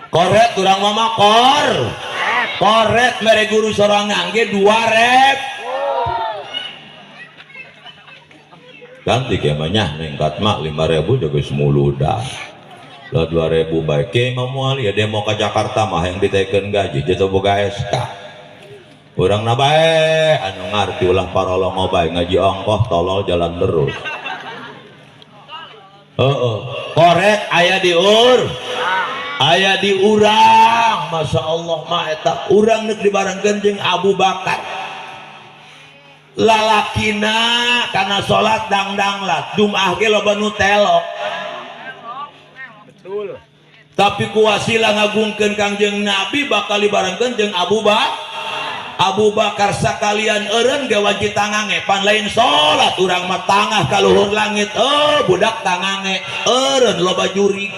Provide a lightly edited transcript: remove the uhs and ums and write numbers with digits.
Koret urang mama kor. Koret mere guru sorangan ge 2 rep. Ganti kemahnya ningkat mak 5.000 jaga semuludah. Lah 2.000 bae ke mah moal ya demo ka Jakarta mah yang ditekeun gaji jatuh boga SK. Urang na bae anu ngarti ulah parolongo bae ngaji ongkoh tolol jalan terus. Heeh. Koret aya di ur. Aya di urang, Masya Allah mah eta urang neuk dibarengkeun jeung Abu Bakar. Lalakina kana salat dangdanglat, Jumat ge loba nu telok. Betul. Tapi ku wasilah ngagungkeun Kangjeng Nabi bakal dibarengkeun jeung Abu Bakar. Abu Bakar sakalian eureun ge wajib tangange pan lain salat urang mah tangah ka luhur langit, oh budak tangange eureun loba jurig.